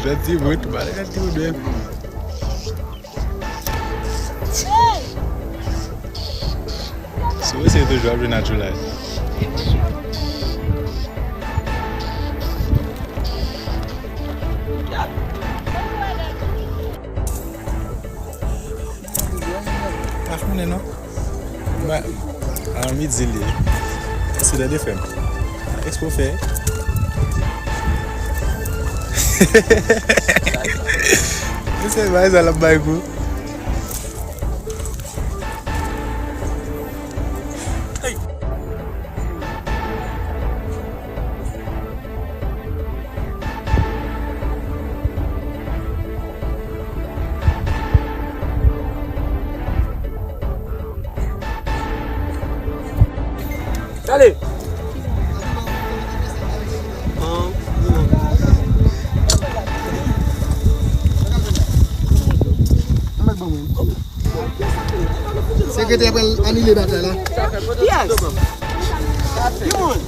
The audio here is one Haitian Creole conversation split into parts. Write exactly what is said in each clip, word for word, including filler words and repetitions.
Fè ti bout, pale fè ti bout, men. Si w eseye toujou, w ap jwenn Natural. Pa konnen non. Ba, a midi li ye. Èske w tande frè m? Ekspo fè. Misye bay sa l ap bay kou. Dale! Sekretè pral anile batay la. Yes. Ki moun?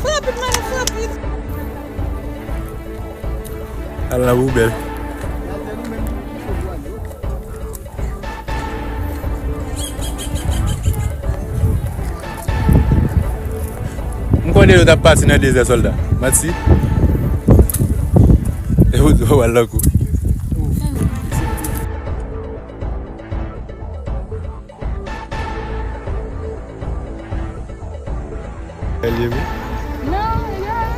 Frape, man, frape. Al nan poubèl. M konnen yo t ap pati nan dezè, sòlda. Manti. E ou di w al nan kou. Bèl ye wi. Non, egare.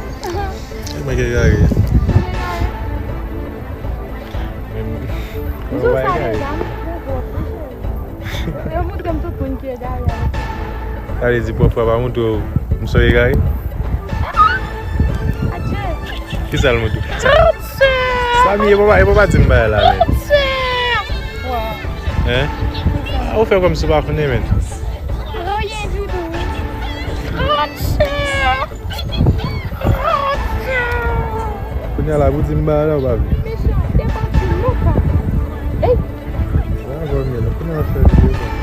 E mwen ki egare. Mwen egare. Men m, m pa egare. Yo montre m tout moun ki egare avèk sa. Sa vle di pwòf la pa montre w m son egare? Adje. Kisa l montre w? Sa m ye, papa, e papa di m bagay la, men. Hein? Ah, ou fè kòmsi w pa konnen, men. Anyen ditou. Kounye a la, pou di m bagay la, ou pa vle. Mechan, depann ti loupa. Ey! Sa bon, men, kounye a fè videyo sa.